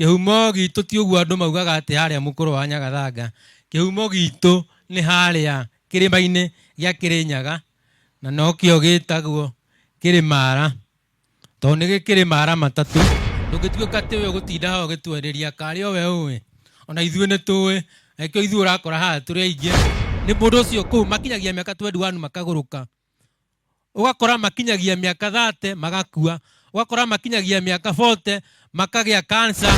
Kĩhumo gitũ ti ũguo andũ maugaga atĩ harĩa mũkũrũ wa Nyagathanga. Kĩhumo gitũ nĩ harĩa kĩrĩma-inĩ gĩa Kĩrĩnyaga, na nokĩo gĩtagwo Kĩrĩmara, tondũ nĩ gĩkĩrĩ mara matatũ. Ndũngĩtuĩka atĩ we ũgũtinda haha ũgĩtwarĩria karĩ o we ũĩ, ona ithuĩ nĩ tũĩ, na nĩkĩo ithuĩ ũrakora haha tũrĩ aingĩ. Nĩ mũndũ ũcio kũu makinyagia mĩaka 21 makagũrũka. Ũgakora makinyagia mĩaka 30 magakua, ũgakora makinyagia mĩaka 40 makagĩa cancer.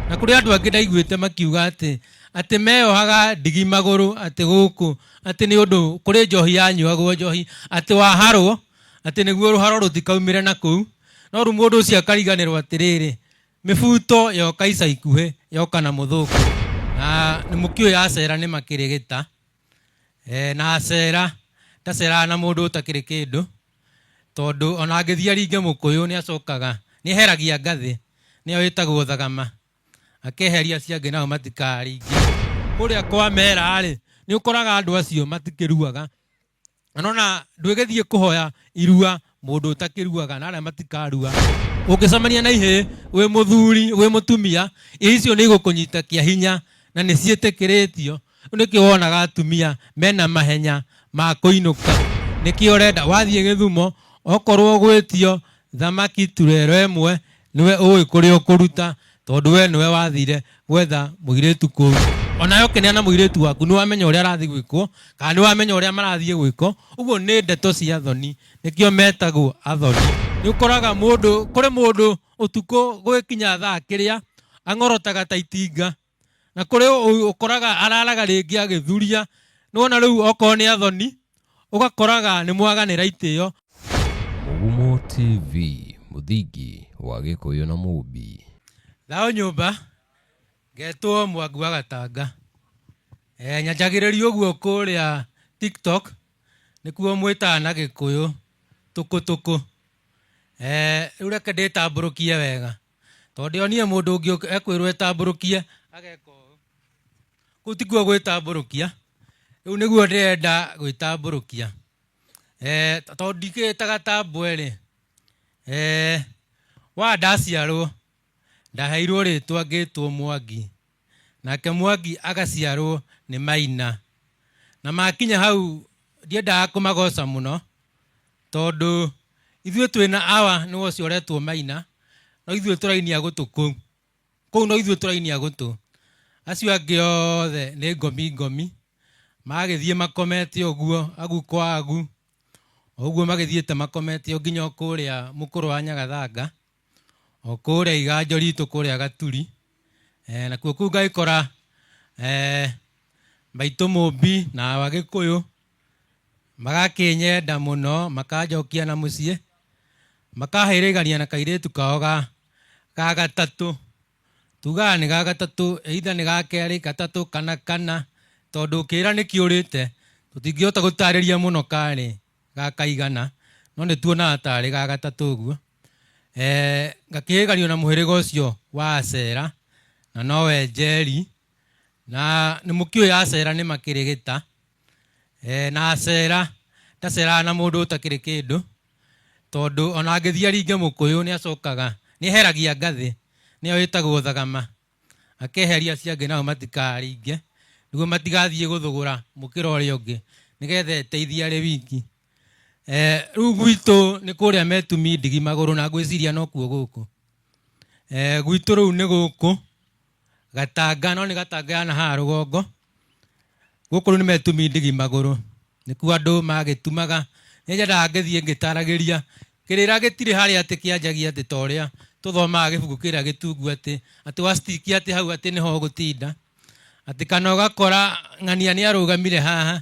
Na kũrĩ andũ angĩ ndaiguĩte makiuga atĩ atĩ meyohaga ndigi magũrũ atĩ gũkũ atĩ nĩ ũndũ kũrĩ njohi yanyuagwo njohi atĩ waharwo atĩ nĩguo rũharo rũtikaumĩre na kũu. No rĩu mũndũ ũcio akariganĩrwo atĩrĩrĩ, mĩbuto yoka ica ikuhĩ yoka na mũthũngũ. Na nĩ mũkĩũĩ acera nĩ makĩrĩgĩta. Na acera, ndaceraga na mũndũ ũtakĩrĩ kĩndũ, tondũ ona angĩthiĩ aringe mũkũyũ nĩ acokaga, nĩ eheragia ngathĩ, nĩyo ĩtagwo thagama, akeheria acio angĩ nao matikaringe. Kũrĩa kwa mera rĩ, nĩ ũkoraga andũ acio matikĩruaga, Na nona ndwĩgĩthiĩ kũhoya irua mũndũ ũtakĩruaga na arĩa matikarua. Ũngĩcemania na ihĩĩ wĩ mũthuri wĩ mũtumia, ihĩĩ icio nĩ igũkũnyita kĩa hinya na nĩ ciĩtĩkĩrĩtio. Rĩu nĩkĩo wonaga atumia mena mahenya ma kũinũka. Nĩkĩo ũrenda wathiĩ Gĩthumo okorwo ũgwĩtio thamaki turero ĩmwe Nĩwe ũĩ kũrĩa ũkũruta tondũ we nĩwe wathire gwetha mũirĩtu kũu. Onawe ũkĩneana mũirĩtu waku nĩwamenya ũrĩa arathiĩ gwĩkwo kana nĩwamenya ũrĩa marathiĩ gwĩkwo. Ũguo nĩ ndeto cia thoni nĩkĩo metagwo athoni. Nĩ ũkoraga mũndũ, kũrĩ mũndũ ũtukũ gũgĩkinya thaa kĩrĩa ang'orotaga ta itinga na kũrĩ ũkoraga araraga rĩngĩ agĩthuria. Nĩwona rĩu okorwo nĩ athoni ũgakoraga nĩ mwaganĩra itĩo. Mũgumo TV, mũthingi wa Gĩkũyũ na Mũmbi. Thayũ nyũmba, ngetwo Mwangi wa Gatanga. Nyanjagĩrĩria ũguo kũrĩa TikTok, nĩkuo mwĩtaga na Gĩkũyũ tũkũtũkũ. Rĩu reke ndĩtambũrũkie wega. Tondũ ndĩonire mũndũ ũngĩ ekwĩrwo etambũrũkie ageka ũũ. Kũu tikuo gwĩtambũrũkia, rĩu nĩguo ndĩrenda gwĩtambũrũkia. Tondũ ndikĩĩtaga ta mbwe-rĩ, wa ndaciarwo ndaheirwo rĩtwa ngĩtwo Mwangi, nake Mwangi agaciarwo nĩ Maina. Na makinya hau ndiendaga kũmagoca mũno, Tondũ ithuĩ twĩna awa nĩwe ũcio ũretwo Maina, no ithuĩ tũrainia gũtũ kũu. Kũu no ithuĩ tũrainia gũtũ. Acio angĩ othe nĩ ngomi ngomi, magĩthiĩ makomete ũguo, agu kwa agu, ũguo magĩthiĩte makomete o nginya o kũrĩa mũkũrũ wa Nyagathanga, o kũrĩa iganjo ritũ kũrĩa Gaturi. Nakuo kũu ngagĩkora maitũ Mũmbi na awa Gĩkũyũ, Magakĩnyenda mũno, makanjokia na mũciĩ, makahĩrĩgania na kairĩtu kao ga, ga gatatũ. Tugaga nĩ ga gatatũ, either nĩ ga kerĩ, gatatũ kana kana, tondũ kĩĩra nĩ kĩũrĩte, tũtingĩhota gũtarĩria mũno karĩ ga kaigana, no nĩ tuonaga tarĩ ga gatatũ ũguo. Ngakĩhĩrĩganio na mũhĩrĩga ũcio wa Acera, na nowe Njeri, na nĩ mũkĩũĩ Acera nĩ makĩrĩgĩta. Na acera, ndaceraga na mũndũ ũtakĩrĩ kĩndũ, tondũ ona angĩthiĩ aringe mũkũyũ nĩ acokaga, nĩ eheragia ngathĩ, nĩyo ĩtagwo thagama, akeheria acio angĩ nao matikaringe, nĩguo matigathiĩ gũthũgũra mũkĩra ũrĩa ũngĩ, nĩgetha eteithie arĩ wiki. Rĩu gwitũ nĩ kũrĩa Metumi ndigi magũrũ na ngwĩciria nokuo gũkũ. Gwitũ rĩu nĩ gũkũ Gatanga, no nĩ Gatanga ya na haha rũgongo. Gũkũ rĩu nĩ metumi ndigi magũrũ, nĩkuo andũ magĩtumaga. Nĩ nyendaga ngĩthiĩ ngĩtaragĩria, kĩrĩra gĩtirĩ harĩa atĩ kĩanjagia atĩ ta ũrĩa tũthomaga gĩbuku kĩrĩa gĩtungu atĩ, atĩ wa stick atĩ hau atĩ nĩho ũgũtinda. Atĩ kana ũgakora ng'ania nĩ arũgamire haha,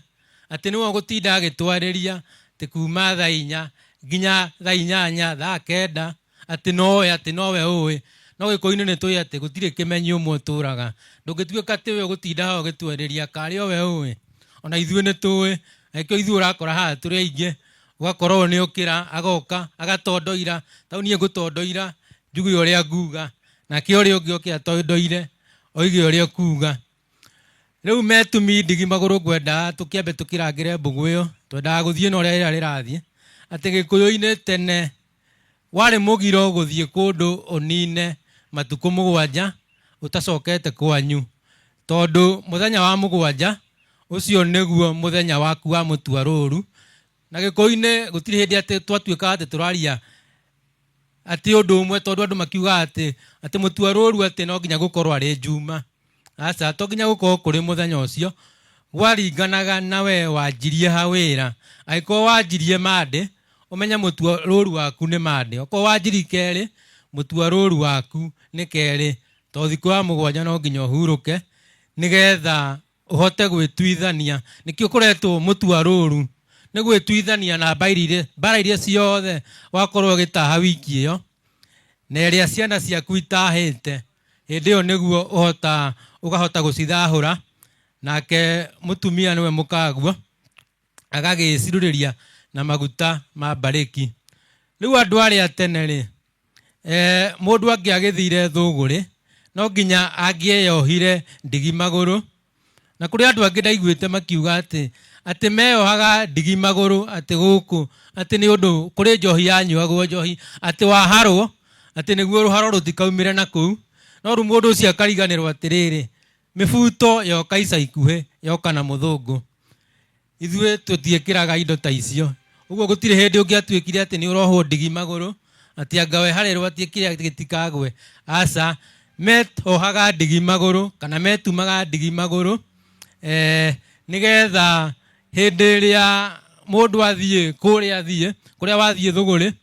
atĩ nĩwe ũgũtinda agĩtwarĩria atĩ kuma thaa inya nginya thaa inyanya, thaa kenda. Atĩ nowe, atĩ nowe ũĩ. No Gĩkũyũ-inĩ nĩ tũĩ atĩ gũtirĩ kĩmenyi ũmwe ũtũraga. Ndũngĩtuĩka atĩ we ũgũtinda haha ũgĩtwarĩria karĩ o we ũĩ. Ona ithuĩ nĩ tũĩ. Na nĩkĩo ithuĩ ũrakora haha tũrĩ aingĩ, ũgakora ũyũ nĩ okĩra, agoka, agatondoira. Ta rĩu niĩ ngũtondoira njuge ũrĩa nguga, nake ũrĩa ũngĩ oke atondoire oige ũrĩa ũkuga. Rĩu metumi ndigi magũrũ ngwendaga tũkĩambe tũkĩrangĩre mbũgũ ĩyo, twendaga gũthiĩ na ũrĩa rĩera rĩrathiĩ. Atĩ Gĩkũyũ-inĩ tene warĩ mũgiro gũthiĩ kũndũ ũnine matukũ mũgwanja. ũtacokete kwanyu, tondũ mũthenya wa mũgwanja ũcio nĩguo mũthenya waku wa mũtua rũru. Na Gĩkũyũ-inĩ gũtirĩ hĩndĩ atĩ twatuĩkaga atĩ tũraria atĩ ũndũ ũmwe, tondũ andũ makiugaga atĩ atĩ mũtua rũru atĩ no nginya gũkorwo arĩ Njuma. Aca, to nginya gũkorwo kũrĩ mũthenya ũcio, gwaringanaga na we wanjirie ha wĩra. Angĩkorwo wanjirie Monday, ũmenye mũtua rũru waku nĩ Monday. Okorwo wanjirie kerĩ, mũtua rũru waku nĩ kerĩ. Tondũ thikũ ya mũgwanja no nginya ũhurũke, nĩgetha ũhote gwĩtuithania. Nĩkĩo kũretwo mũtua rũru, nĩ gwĩtuithania na mbara iria ciothe wakorwo ũgĩtaha wiki ĩyo, na ĩrĩa ciana ciaku itahĩte, hĩndĩ ĩyo nĩguo ũhota ũkahota gũcithahũra, nake mũtumia nĩwe mũkaguo, agagĩcirurĩria na maguta ma mbarĩki. Rĩu andũ arĩa tene-rĩ, mũndũ angĩagĩthire thũgũrĩ, no nginya angĩeyohire ndigi magũrũ. Na kũrĩ andũ angĩ ndaiguĩte makiuga atĩ, atĩ meyohaga ndigi magũrũ atĩ gũkũ, atĩ nĩ ũndũ kũrĩ njohi yanyuagwo njohi, atĩ waharwo, atĩ nĩguo rũharo rũtikaumĩre na kũu. No rĩu mũndũ ũcio akariganĩrwo atĩrĩrĩ, mĩbuto yoka ica ikuhĩ, yoka na mũthũngũ. Ithuĩ tũtiĩkĩraga indo ta icio. Ũguo gũtirĩ hĩndĩ ũngĩatuĩkire atĩ nĩ ũrohwo ndigi magũrũ, atĩ anga weharĩrwo atĩ kĩrĩa gĩtikagwe. Aca, metohaga ndigi magũrũ kana metumaga ndigi magũrũ nĩgetha hĩndĩ ĩrĩa mũndũ athiĩ kũrĩa athiĩ, kũrĩa wathiĩ thũgũrĩ,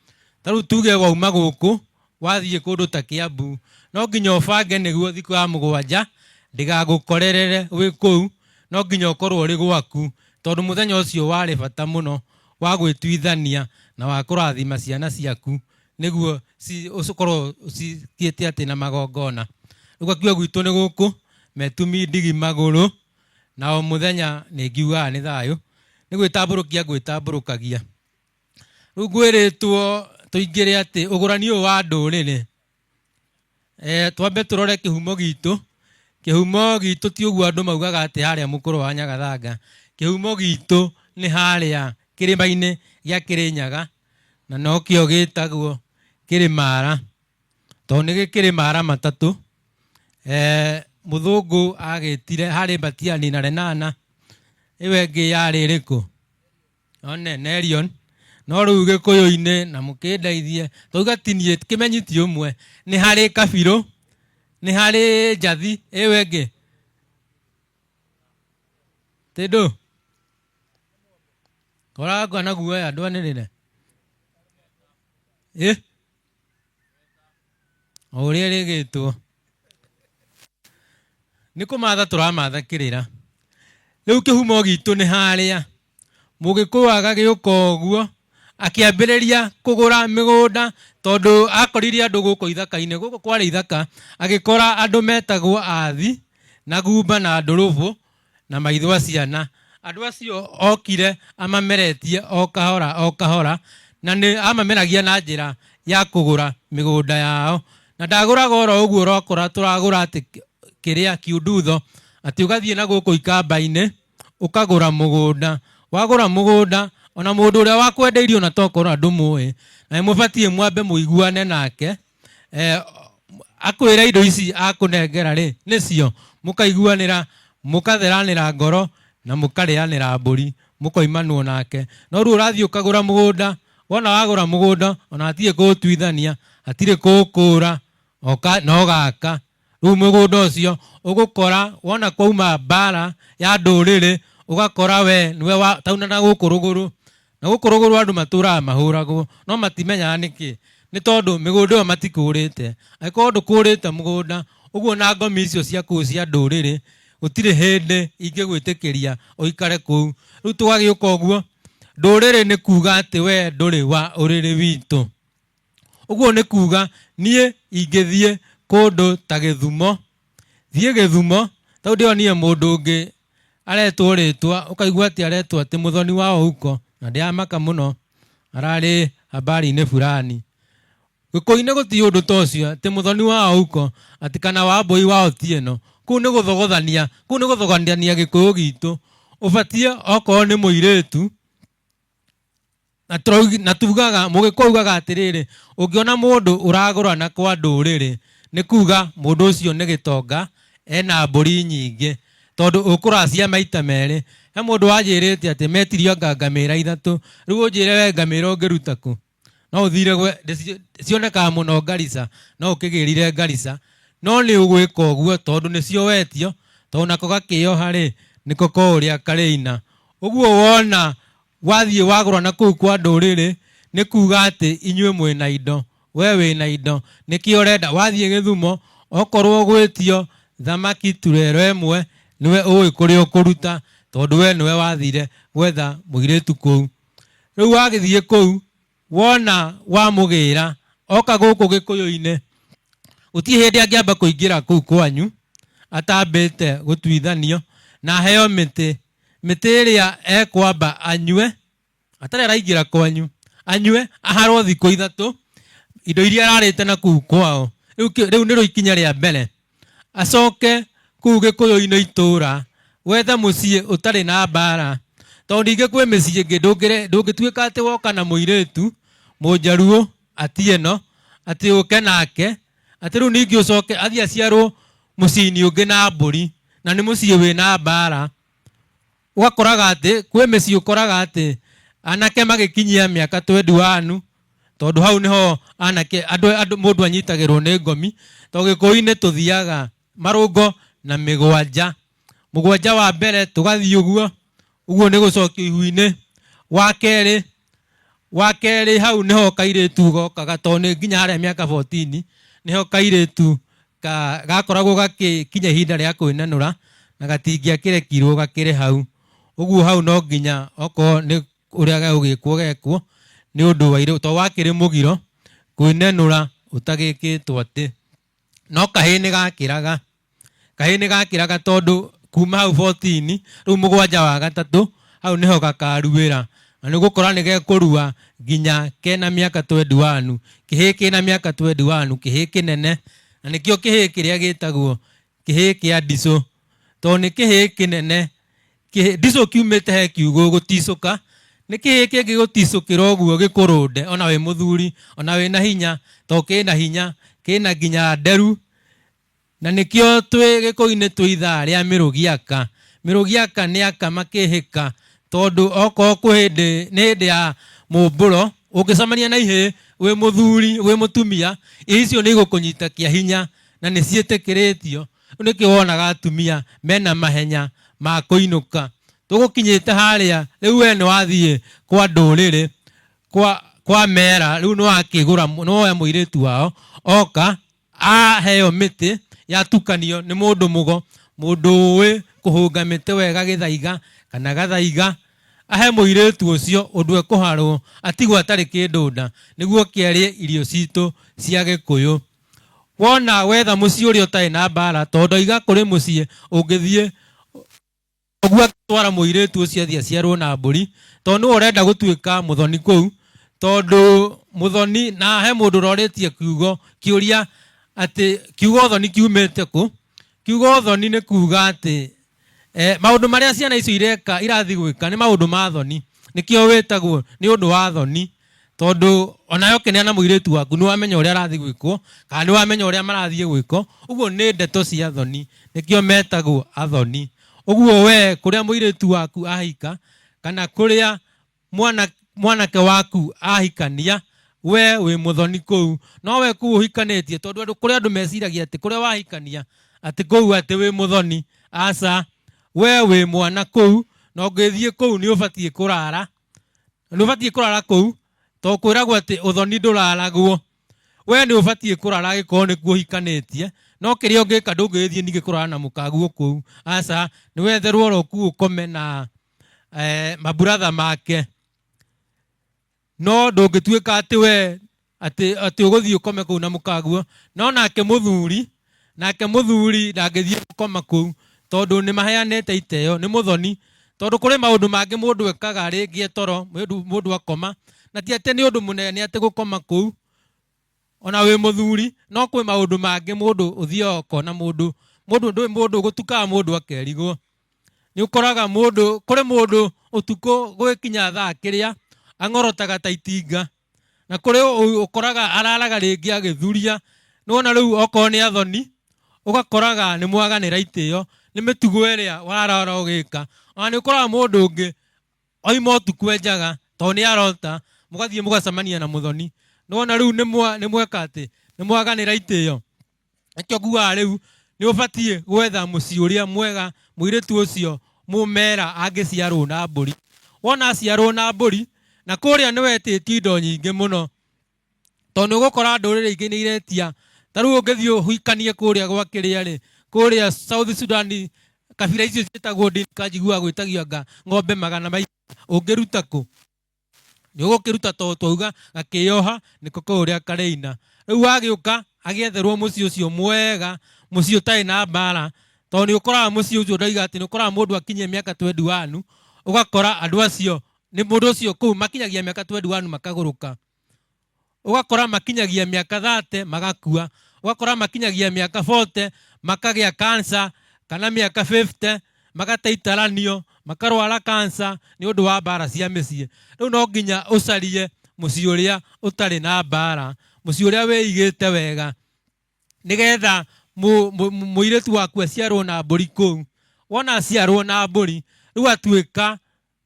ta rĩu tuge wauma gũkũ, Wathiĩ kũndũ ta Kiambu, no nginya ũbange nĩguo thikũ ya mũgwanja ndĩgagũkorerere wĩ kũu, no nginya ũkorwo ũrĩ gwaku, tondũ mũthenya ũcio warĩ bata mũno wa gwĩtuithania na wa kũrathima ciana ciaku nĩguo ũkorwo ũcithiĩte atĩ na magongona. Rĩu gakiuga gwitũ nĩ gũkũ, metumi ndigi magũrũ, na o mũthenya nĩ ngiugaga nĩ thayũ, nĩ gwĩtambũrũkia ngwĩtambũrũkagia. Rĩu ngwĩrĩtwo tũingĩre atĩ ũgũrani ũyũ wa ndũrĩrĩ, twambe tũrore kĩhumo gitũ. Kĩhumo gitũ ti ũguo andũ maugaga atĩ harĩa mũkũrũ wa Nyagathanga. Kĩhumo gitũ nĩ harĩa kĩrĩma-inĩ gĩa Kĩrĩnyaga, na nokĩo gĩtagwo Kĩrĩmara, tondũ nĩ gĩkĩrĩ mara matatũ. Mũthũngũ agĩtire harĩ Mbatiani na Lenana, ĩyo ĩngĩ yarĩ ĩrĩkũ? One Nerion. No rĩu Gĩkũyũ-inĩ na mũkĩndeithie, twauga ti niĩ kĩmenyi ti ũmwe, nĩ harĩ kabirũ, nĩ harĩ njathi, ĩyo ĩngĩ tĩndũ koragwa na guoya ndwanĩrĩre ĩ o ũrĩa ĩrĩgĩtwo nĩ kũmatha tũramatha kĩrĩra. Rĩu kĩhumo gitũ nĩ harĩa Mũgĩkũyũ agagĩũka ũguo akĩambĩrĩria kũgũra mĩgũnda tondũ akorire andũ gũkũ ithaka-inĩ, gũkũ kwarĩ ithaka, agĩkora andũ metagwo athi na gumba na ndũrũbũ na maitho a ciana. Andũ acio okire amameretie o kahora o kahora, na nĩ amameragia na njĩra ya kũgũra mĩgũnda yao. Na ndagũraga oro ũguo ũrakora tũragũra atĩ kĩrĩa kiundutho, atĩ ũgathiĩ na gũkũ ikamba-inĩ, ũkagũra mũgũnda. Wagũra mũgũnda, ona mũndũ ũrĩa wakwendeirie ona tokorwo ndũmũĩ, na nĩ mũbatiĩ mwambe mũiguane nake, akwĩra indo ici akũnengera rĩ nĩcio mũkaiguanĩra mũkatheranĩra ngoro na mũkarĩanĩra mbũri mũkoimanwo nake. No rĩu ũrathiĩ ũkagũra mũgũnda, wona wagũra mũgũnda ona hatirĩ kũũtuithania, hatirĩ kũũkũra na ũgaka. Rĩu mũgũnda ũcio ũgũkora wona kwauma mbara ya ndũrĩrĩ ũgakora we nĩwe tauna na gũkũ rũgũrũ. Na gũkũ rũgũrũ andũ matũraga mahũragwo no matimenyaga nĩkĩ. Nĩ tondũ mĩgũnda ĩyo matikũrĩte. Angĩkorwo ndũkũrĩte mũgũnda, ũguo na ngomi icio cia kũu cia ndũrĩrĩ, gũtirĩ hĩndĩ ingĩgwĩtĩkĩria ũikare kũu. Rĩu tũgagĩũka ũguo, ndũrĩrĩ nĩ kuga atĩ we ndũrĩ wa ũrĩrĩ witũ. Ũguo nĩ kuga niĩ ingĩthiĩ kũndũ ta Gĩthumo, thiĩ Gĩthumo, tondũ ndĩronire mũndũ ũngĩ aretwo rĩtwa, ũkaigua atĩ aretwo atĩ Mũthoni wa Ouko, na ndĩramaka mũno, ararĩ habari-inĩ fulani. Gĩkũyũ-inĩ gũtirĩ ũndũ ta ũcio, atĩ Mũthoni wa Ouko, atĩ kana Wambũi wa Otieno. Kũu nĩ gũthogothania, kũu nĩ gũthogothania Gĩkũyũ gitũ. Ũbatiĩ okorwo nĩ mũirĩtu, Na tugaga, Mũgĩkũyũ augaga atĩrĩrĩ, ũngĩona mũndũ ũragũrana kwa ndũrĩrĩ, Nĩ kuga mũndũ ũcio nĩ gĩtonga, ena mbũri nyingĩ, tondũ ũkũracia maita merĩ. He mũndũ wanjĩrĩte atĩ metirio anga ngamĩra ithatũ. Rĩu ũnjĩre we ngamĩra ũngĩruta kũ? No ũthire gwe, cionekaga mũno Garissa, no ũkĩgĩrire Garissa, no nĩ ũgwĩka ũguo tondũ nĩcio wetio, tondũ nako gakĩoha rĩ, nĩko koĩ ũrĩa karĩina. Ũguo wona Wathiĩ wagũra na kũu kwa ndũrĩrĩ nĩ kuga atĩ inyuĩ mwĩna indo, we wĩna indo, nĩkĩo ũrenda. Wathiĩ Gĩthumo okorwo ũgwĩtio thamaki turero ĩmwe nĩwe ũĩ kũrĩa ũkũruta tondũ we nĩwe wathire gwetha mũirĩtu kũu. Rĩu wagĩthiĩ kũu wona wamũgĩra oka gũkũ Gĩkũyũ-inĩ gũtirĩ hĩndĩ angĩamba kũingĩra kũu kwanyu atambĩte gũtuithanio na aheo mĩtĩ. Mĩtĩ ĩrĩa ekwamba anyue atarĩ araingĩra kwanyu, anyue aharwo thikũ ithatũ indo iria ararĩte na kũu kwao. Rĩu nĩrĩo ikinya rĩa mbere. Acoke kũu Gĩkũyũ-inĩ itũra wethe mũciĩ ũtarĩ na mbara, tondũ ningĩ kwĩ mĩciĩ ĩngĩ ndũngĩtuĩka atĩ woka na mũirĩtu Mũnjaruo Atieno atĩ ũke nake atĩ rĩu ningĩ ũcoke athiĩ aciarwo mũciĩ-inĩ ũngĩ na mbũri na nĩ mũciĩ wĩna mbara. Ũgakoraga atĩ kwĩ mĩciĩ ũkoraga atĩ anake magĩkinyia mĩaka twendi wanu, tondũ hau nĩho anake andũ, andũ mũndũ anyitagĩrwo nĩ ngomi, tondũ Gĩkũyũ-inĩ tũthiaga marũngo na mĩgwanja. Mũgwanja wa mbere tũgathiĩ ũguo, ũguo nĩ gũcokio ihu-inĩ. Wa kerĩ, wa kerĩ hau nĩho kairĩtu gokaga tondũ nĩ nginya harĩa mĩaka 14 nĩho kairĩtu gakoragwo gagĩkinya ihinda rĩa kwĩnenũra na gatingĩakĩrekirwo gakĩrĩ hau. Ũguo hau no nginya okorwo nĩ ũrĩa gegũgĩkwo gekwo nĩ ũndũ wa irĩ, tondũ wakĩrĩ mũgiro kwĩnenũra ũtagĩkĩtwo atĩ. No kahĩĩ nĩ gakĩraga, kahĩĩ nĩ gakĩraga tondũ kuma hau 14 rĩu mũgwanja wa gatatũ hau nĩho gakaruĩra. Na nĩ ũgũkora nĩ gekũrua nginya kena mĩaka 21, kĩhĩĩ kĩna mĩaka 21, kĩhĩĩ kĩnene. Na nĩkĩo kĩhĩĩ kĩrĩa gĩtagwo kĩhĩĩ kĩa ndicũ, tondũ nĩ kĩhĩĩ kĩnene. Ndicũ kiumĩte he kiugo gũticũka, nĩ kĩhĩĩ kĩngĩgũticũkĩra ũguo gĩkũrũnde ona wĩ mũthuri, ona wĩna hinya, tondũ kĩna hinya, kĩna nginya nderu. Na nĩkĩo twĩ Gĩkũyũ-inĩ twĩ ithaa rĩa mĩrũgiaka. Mĩrũgiaka nĩ aka makĩhĩka, tondũ okorwo kwĩ hĩndĩ nĩ hĩndĩ ya mũmbũro, ũngĩcemania na ihĩĩ wĩ mũthuri wĩ mũtumia, ihĩĩ icio nĩ igũkũnyita kĩa hinya na nĩ ciĩtĩkĩrĩtio. Rĩu nĩkĩo wonaga atumia mena mahenya ma kũinũka. Tũgũkinyĩte harĩa, rĩu we nĩ wathiĩ kwa ndũrĩrĩ, kwa mera, rĩu nĩ wakĩgũra, nĩ woya mũirĩtu wao, oka, Aheo mĩtĩ yatukanio nĩ mũndũ mũgo, mũndũ ũĩ kũhũnga mĩtĩ wega gĩthaiga kana gathaiga, ahe mũirĩtu ũcio ũndũ ekũharwo atigwo atarĩ kĩndũ nda nĩguo oke arĩe irio citũ cia Gĩkũyũ. Wona wetha mũciĩ ũrĩa ũtarĩ na mbara tondũ ndoiga kũrĩ mũciĩ ũngĩthiĩ Ũguo agĩtwara mũirĩtu ũcio athiĩ aciarwo na mbũri, tondũ nĩwe ũrenda gũtuĩka mũthoni kũu, tondũ mũthoni, na he mũndũ ũrorĩtie kiugo, kĩũria atĩ kiugo ũthoni kiumĩte kũ? Kiugo ũthoni nĩ kuga atĩ maũndũ marĩa ciana icio ireka, irathiĩ gwĩka nĩ maũndũ ma thoni, nĩkĩo wĩtagwo nĩ ũndũ wa thoni. Tondũ onawe ũkĩneana mũirĩtu waku nĩ wamenya ũrĩa arathiĩ gwĩkwo, kana nĩ wamenya ũrĩa marathiĩ gwĩkwo, ũguo nĩ ndeto cia thoni, nĩkĩo metagwo athoni. Ũguo we kũrĩa mũirĩtu waku ahika, kana kũrĩa mwanake waku ahikania, we wĩ mũthoni kũu. No we kũu ũhikanĩtie, tondũ andũ, kũrĩ andũ meciragia atĩ kũrĩa wahikania, atĩ kũu atĩ wĩ mũthoni. Aca, we wĩ mwana kũu, na ũngĩthiĩ kũu nĩ ũbatiĩ kũrara. Nĩ ũbatiĩ kũrara kũu tondũ kwĩragwo atĩ ũthoni ndũraragwo. We nĩ ũbatiĩ kũrara angĩkorwo nĩkuo ũhikanĩtie, no kĩrĩa ũngĩka ndũngĩgĩthiĩ ningĩ kũrara na mũkaguo kũu. Aca, nĩ wetherwo oro kũu ũkome na maburatha make. No ndũngĩtuĩka atĩ we atĩ atĩ ũgũthiĩ ũkome kũu na mũkaguo. No nake mũthuri, nake mũthuri ndangĩthiĩ gũkoma kũu tondũ nĩ maheanĩte iteo, nĩ mũthoni. Tondũ kũrĩ maũndũ mangĩ mũndũ ekaga rĩngĩ e toro, mũndũ akoma, na ti atĩ nĩ ũndũ mũnene atĩ gũkoma kũu ona wĩ mũthuri, no kwĩ maũndũ mangĩ mũndũ ũthiaga ũkona mũndũ, mũndũ ndũĩ mũndũ gũtukaga mũndũ akerigwo. Nĩ ũkoraga mũndũ, kũrĩ mũndũ ũtukũ gũgĩkinya thaa kĩrĩa, ang'orotaga ta itinga. Na kũrĩ ũkoraga araraga rĩngĩ agĩthuria. Nĩwona rĩu okorwo nĩ athoni ũgakoraga nĩ mwaganĩra itĩo nĩ mĩtugo ĩrĩa warora ũgĩka. Ona nĩ ũkoraga mũndũ ũngĩ oima ũtukũ enjaga tondũ nĩ arota, mũgathiĩ mũgacemania na mũthoni. Nĩwona rĩu nĩ mweka atĩ nĩ mwaganĩra itĩo. Nĩkĩo ngugaga rĩu nĩ ũbatiĩ gwetha mũciĩ ũrĩa mwega mũirĩtu ũcio mũmera angĩciarwo na mbũri. Wona aciarwo na mbũri, na kũrĩa nĩ wetĩtie indo nyingĩ mũno, tondũ nĩ ũgũkora ndũrĩrĩ ingĩ nĩ iretia. Ta rĩu ũngĩthiĩ ũhikanie kũrĩa gwa kĩrĩa rĩ, kũrĩa South Sudan, kabira icio ciĩtagwo Dinka, njiguaga gwĩtagio anga ng'ombe magana maigana, ũngĩruta kũ? Nĩ ũgũkĩruta tondũ twauga gakĩyoha nĩko kũrĩa karĩina. Rĩu wagĩũka agĩetherwo mũciĩ ũcio mwega, mũciĩ ũtarĩ na mbara, tondũ nĩ ũkoraga mũciĩ ũcio ndoiga atĩ nĩ ũkoraga mũndũ akinyia mĩaka 21, ũgakora andũ acio nĩ mũndũ ũcio kũu makinyagia mĩaka 21 makagũrũka. Ũgakora makinyagia mĩaka 30 magakua, ũgakora makinyagia mĩaka 40 makagĩa cancer, kana mĩaka 50 magate itaranio, makarwara cancer nĩ ũndũ wa mbara cia mĩciĩ. Rĩu no nginya ũcarie mũciĩ ũrĩa ũtarĩ na mbara, mũciĩ ũrĩa wĩigĩte wega, nĩgetha mũirĩtu waku aciarwo na mbũri kũu. Wona aciarwo na mbũri, rĩu atuĩka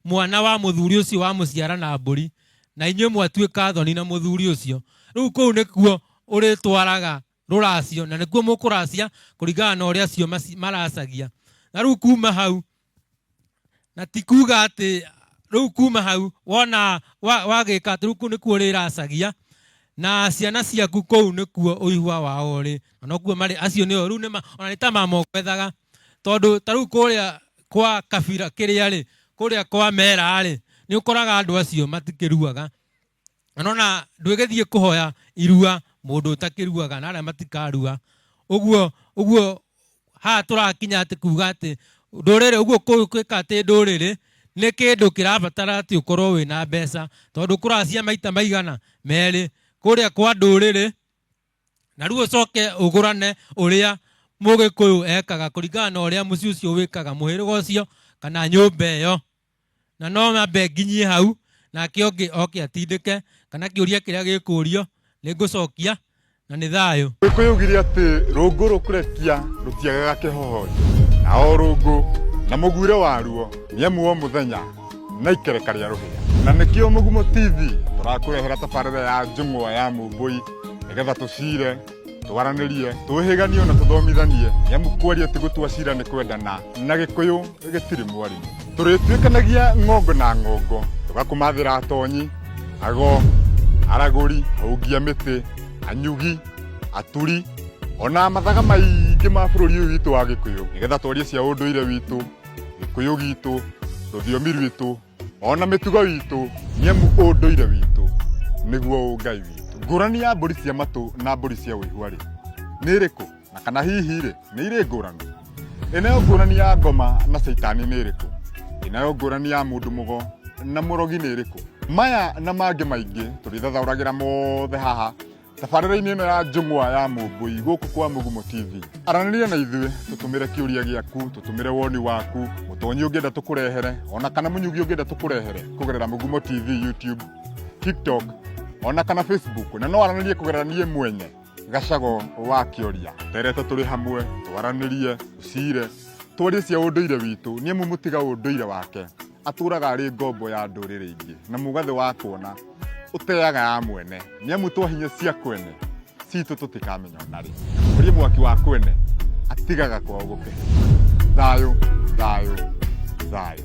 mwana wa mũthuri ũcio wamũciara na mbũri, na inyuĩ mwatuĩka thoni na mũthuri ũcio. Rĩu kũu nĩkuo ũrĩtwaraga rũracio, na nĩkuo mũkũracia kũringana na ũrĩa acio maracagia. Na rĩu kuma hau, na ti kuga atĩ rĩu kuma hau wona wagĩka atĩ rĩu kũu nĩkuo ũrĩracagia, na ciana ciaku kũu nĩkuo ũihwa wao ũrĩ, na nokuo marĩ acio nĩo rĩu nĩma, ona nĩ ta mama ũkwethaga, tondũ ta rĩu kũrĩa kwa kabira kĩrĩa rĩ, kũrĩa kwa mera rĩ, nĩ ũkoraga andũ acio matikĩruaga. Na nona ndwĩgĩthiĩ kũhoya irua mũndũ ũtakĩruaga, na arĩa matikarua. Ũguo, ũguo haha tũrakinya atĩ kuga atĩ ndũrĩrĩ, ũguo gwĩka atĩ ndũrĩrĩ nĩ kĩndũ kĩrabatara atĩ ũkorwo wĩna mbeca, tondũ kũracia maita maigana merĩ kũrĩa kwa ndũrĩrĩ, na rĩu ũcoke ũgũrane ũrĩa mũgĩkũyũ ekaga kũringana na ũrĩa mũciĩ ũcio wĩkaga, mũhĩrĩga ũcio kana nyũmba ĩyo. Na no nyambe nginyie hau, nake ũngĩ oke atindĩke, kana kĩũria kĩrĩa gĩkũrio nĩ ngũcokia, na nĩ thayũ. Gĩkũyũ augire atĩ rũngũ rũkũrekia rũtiagaga kĩhohonyo, na o rũngũ na mũguĩre waruo nĩ amu o mũthenya na ikereka rĩa rũhĩa. Na nĩkĩo Mũgumo TV tũrakũrehera tabarĩra ya njũng'wa ya Mũmbũi nĩgetha tũcire, twaranĩrie, twĩhĩganie na tũthomithanie, nĩ amu kwaria ti gũtua cira nĩ kwendana, na Gĩkũyũ gĩtirĩ mwarimũ. Tũrĩtuĩkanagia ng'ongo na ng'ongo, tũgakũmathĩra atonyi, ago, aragũri, ahungia mĩtĩ, anyugi, aturi, ona mathaga maingĩ ma bũrũri ũyũ witũ wa Gĩkũyũ, nĩgetha twarie cia ũndũire witũ, Gĩkũyũ gitũ, rũthiomi rwitũ, ona mĩtugo itũ, nĩ amu ũndũire witũ nĩguo ũngai witũ. Ngũrani ya mbũri cia matũ na mbũri cia ũihwa rĩ nĩ ĩrĩkũ? Na kana hihi rĩ nĩ irĩ ngũrani? Ĩ nayo ngũrani ya ngoma na caitani nĩ ĩrĩkũ? Ĩ nayo ngũrani ya mũndũ mũgo na mũrogi nĩ ĩrĩkũ? Maya na mangĩ maingĩ tũrĩthathaũragĩra mothe haha tabarĩra-inĩ ĩno ya njũng'wa ya Mũmbũi gũkũ kwa Mũgumo TV. Aranĩria na ithuĩ, tũtũmĩre kĩũria gĩaku, tũtũmĩre woni waku, mũtonyi ũngĩenda tũkũrehere, ona kana mũnyugi ũngĩenda tũkũrehere kũgerera Mũgumo TV YouTube, TikTok, ona kana Facebook, na no aranĩrie kũgerera niĩ mwenye Gacago wa Kĩoria. Terete tũrĩ hamwe, twaranĩrie, tũcire, twarie cia ũndũire witũ, nĩ amu mũtiga ũndũire wake atũraga arĩ ngombo ya ndũrĩrĩ ingĩ, na mũgathĩ wa kuona ũteaga ya mwene, nĩ amu twahinya cia kwene citũ tũtikamenya onarĩ. Ũria mwaki wa kwene atigaga kwao gũkĩhĩa. Thayũ, thayũ, thayũ.